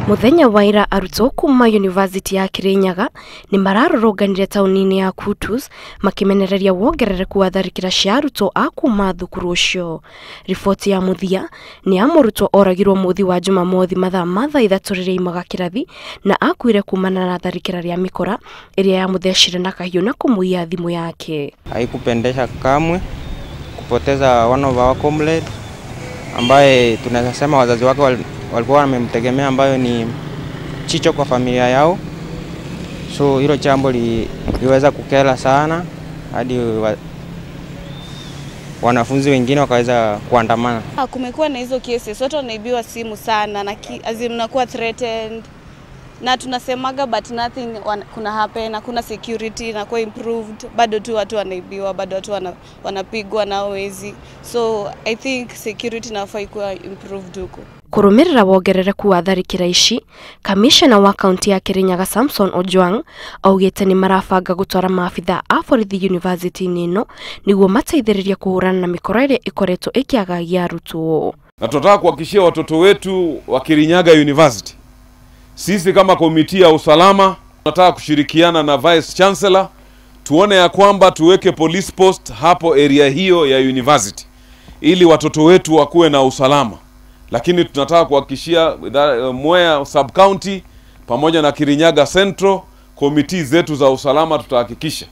Muthenya wa ira arutwo kuma University ya Kirinyaga ni mararũrũnganire taũni-inĩ ya Kutus makimenereria wongerereku wa tharĩkĩra cia arutwo a kuma thukuru ũcio. Riboti ya mũthia ni ya mũrutwo oragirwo mũthĩ wa Jumamothi mathaa ma thaa ithatũ rĩrĩa aimaga kĩrathi na akuire kumana na tharĩkĩra rĩa mĩkora ĩrĩa yamũthecire na kahiũ na kũmũiya thimũ yake. Haikupendesha kamwe kupoteza one of our comrade ambaye tunaweza sema wazazi wake walikuwa wamemtegemea, ambayo ni chicho kwa familia yao. So hilo jambo liweza kukera sana hadi wanafunzi wengine wakaweza kuandamana. Kumekuwa na hizo cases, watu wanaibiwa simu sana na mnakuwa threatened na tunasemaga but nothing kuna happen, hakuna security na kwa improved, bado tu watu wanaibiwa, bado watu wanapigwa na wezi. So I think security inafaa kuwa improved huko. Kurumirira wongerereku wa tharĩkĩra ici, kamishna wa kaunti ya Kirinyaga Samson Ojwang augĩte nĩ marabanga gũtwara maabithaa a borithi university-inĩ ĩno nĩguo mateithĩrĩrie kũhũrana na mĩkora ĩrĩa ĩkoretwo ĩkĩagagia arutwo. Na tunataka kuhakikishia watoto wetu wa Kirinyaga University, sisi kama komiti ya usalama tunataka kushirikiana na Vice Chancellor tuone ya kwamba tuweke police post hapo area hiyo ya university ili watoto wetu wakuwe na usalama. Lakini tunataka kuhakikishia Mwea Sub County pamoja na Kirinyaga Central, komiti zetu za usalama tutahakikisha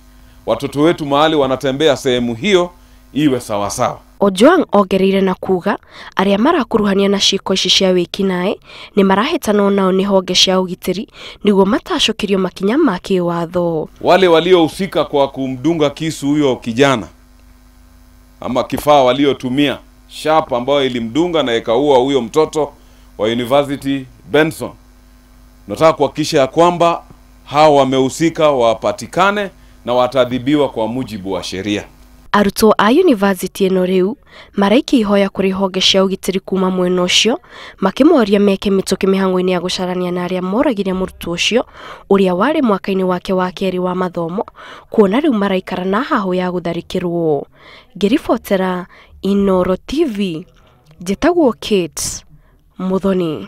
watoto wetu mahali wanatembea sehemu hiyo iwe sawa sawa. Ojwang ongereire na kuga aria marakuruhania na ciiko ici cia wĩkinaĩ nĩ marahĩtanwo nao nĩ honge cia ũgitĩri nĩguo matacũkĩrio makinya ma kĩwatho. Wale waliohusika kwa kumdunga kisu huyo kijana ama kifaa waliotumia sharp ambayo ilimdunga na ikaua huyo mtoto wa University Benson, nataka kuhakikisha ya kwamba hao wamehusika wapatikane na wataadhibiwa kwa mujibu wa sheria. Arutwo a university ĩno rĩu maraikia ihoya kũrĩ honge cia ũgitĩri kuma mwena ũcio makĩmoria meke mĩtũkĩ mĩhang'o-inĩ ya gũcarania na arĩa moragire mũrutwo ũcio ũrĩa warĩ mwaka-inĩ wake wa kerĩ wa mathomo, kuona rĩu maraikara na hahũ ya gũtharĩkĩrwo. Ngĩribotera Inooro TV, njĩtagwo Kate Muthoni.